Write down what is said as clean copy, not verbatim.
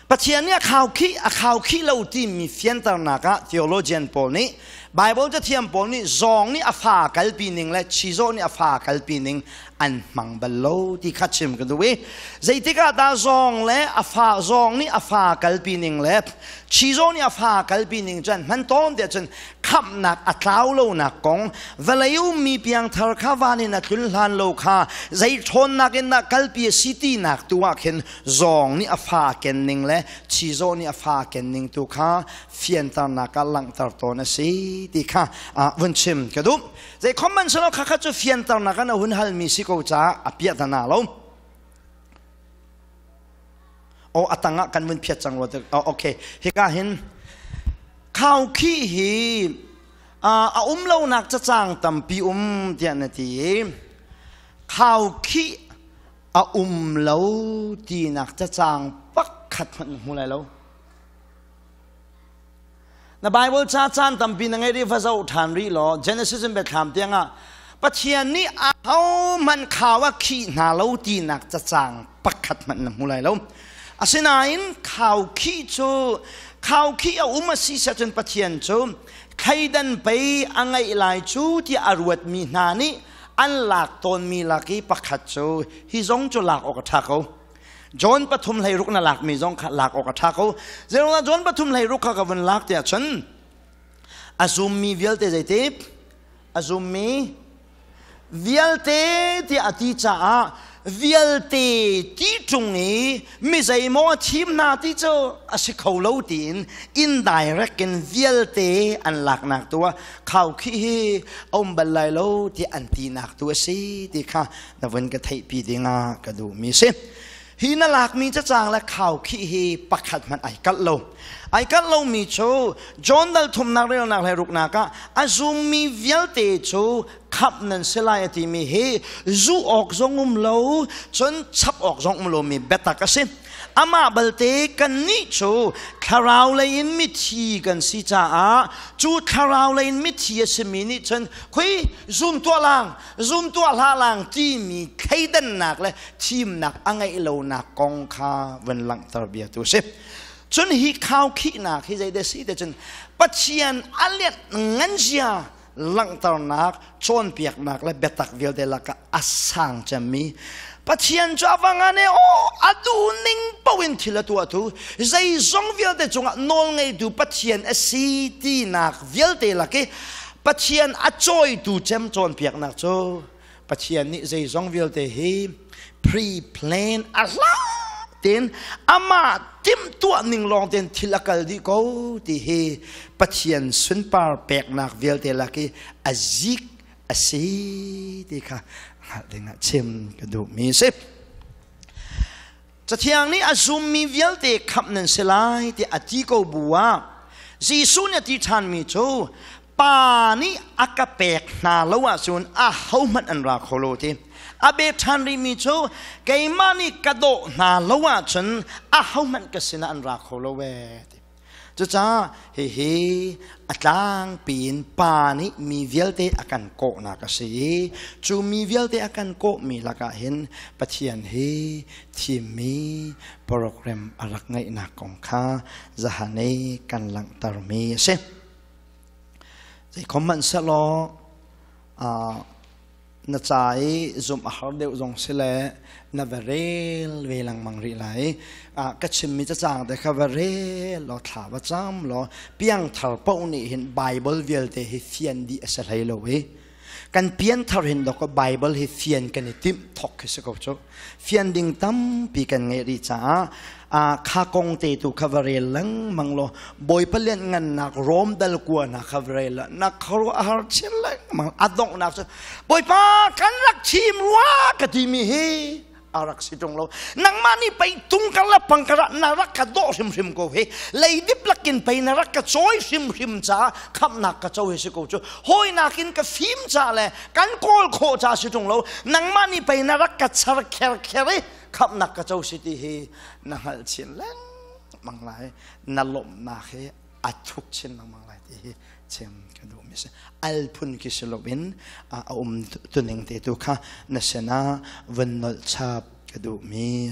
Pathian nih a khaukhih a khaukhih lo timi fianternak ah theologian pawl nih Bible cathiam pawl nih zawng nih a fa kalpi ning le chizawh nih a fa kalpi ning an hmang bal lo ti kha chim ka duh i zeitik ah dah zawng le a fa zawng nih a fa kalpi ning le chizawh nih a fa kalpi ning cu an hman tawn tiah cun khamhnak a tlau lonak kong vawlei ummi piangthar kha van in a tlun hlan lo kha zei ṭhawnnak in dah kalpi a si tinak tu ah khin zawng nih a fa ken ning le chizawh nih a fa ken ning tu kha fianternak ah langhter tawn a si ti kha vun chim ka duh. Zei khom man selaw kha kha cu fianternak an a hun halmi si ko caah a piah na lo. O atang ah kan vun phiat cang rua. Okay, hika hin khau khi hi a um lonak cacang tampi um tiah na ti i khau khi a um lo tinak cacang pakhat hmanh hmu lai lo. Na Bible ca caan tampi na ngei rih va zoh ṭhan rih law Genesis in Biathlam tiangah Pathian nih ahohmanh khau a khih hna lo tinak cacang pakhat hmanh na hmu lai lo. Asinain khau khih cu khau khih a um a si cun Pathian cu thleidan pei a ngeih lai cu tiah a ruatmi hna nih an lak tawnmi lak i pakhat cu hi zong cu lak awk a ṭha ko. John 3:16 na lakmi zong kha lak awk a ṭha ko. Zeiruangah John 3:16 kha ka vun lak tiah cun a zummi vialte zeiti a zummi vialte tiah a ti caah vialte ti ṭung i mi zeimaw a thim hna ti cu a si kho lo tiin indirect in vialte an laknak tu ah khaukhih hi a um bal lai lo tiah an tinak tu a si ti kha na vun ka theihpi dingah ka duhmi si. Hi na lakmi cacang le khaukhih hi pakhat hmanh ai kalh lo. Ai kalh lomi cu John dal thumnak relnak le ruknak ah a zummi vialte cu khamh nan si lai a timi hi zu awk zong um lo cun chap awk zong um lomi biatak a si. Amah balte kannih cu thlarau lei in mithi kan si caah cu thlarau lei in mithi a simi nih cun khui zum tuah lang zum tuah hlah lang timi thleidannak le thimnak a ngeih lonak kong kha vun langhter bia tu si. Cun hi khaukhihnak hi zei si te cun Pathian a lian ngan zia langhternak cawnpiaknak le biatak vialte lakah a sang cemmi Pathian cu a va ngan e aw a duh ning paoh in thil a tuah tu zeizong vialte cungah nawl ngeitu Pathian a si tinak vialte lak i Pathian a cawitu cem cawnpiaknak cu Pathian nih zeizong vialte hi pre-plan a hla tein amah timhtuah ning lawng tein thil a kal dih ko ti hi Pathian sunpar peknak vialte lak i a zik a si ti kha hngalh dingah chim ka duhmi a si. Cathiang nih a zummi vialte khamh nan si lai tiah a ti ko bu ah Jesuh nih a ti ṭhanmi cu Pa nih a ka pek hna lo ahcun ahohmanh an ra kho lo ti. A bet ṭhan rihmi cu keimah nih ka dawh hna lo ahcun ahohmanh ka sinah an ra kho lo ee ti. Cucaah hihi a tlangpi in Pa nih mi vialte a kan kawhnak a si i cu mi vialte a kan kawhmi lakah hin Pathian hi thimmi program a rak ngeihnak kong kha zahan i kan langhtermi a si. Zeikhom hmanh sehlaw na ca i zumh a har deuh zong si le na va rel ve lengmang rih lai. Ka chimmi cacang te kha va rel law thla va cam law piangthar paoh nih hin Bible vialte hi fian dih a si hlei lo i kan pianthar hin dawk Bible hi fian kan i timh thok khi si ko cu. Fian ding tampi kan ngeih rih caah kha kong te tu kha va rel lengmang law Bawipa lianhngannak Rom dal kua na kha va rel na khuaruah a har chin lengmang. A donghnak cu Bawipa kan rak thim rua ka timi hi a rak si ṭung lo. Nangmah nih pei tung kar le pang kar ah na rak ka dawh hrimhrim ko hi. Leidip lakin pei na rak ka cawi hrimhrim caah khamhnak ka co hi si ko cu. Hawi nakin ka fim ca le kan kawl khawh ca si ṭung lo. Nangmah nih pei na rak ka char kher kher i khamhnak ka co si ti hi na hngalh chin lengmang lai. Na lawmhnak hi a thuk chin lengmang lai ti hi chim ka duhmi si. Al phun khi si loin a um tuning te tu kha na sinah vun nolh chap ka duhmi.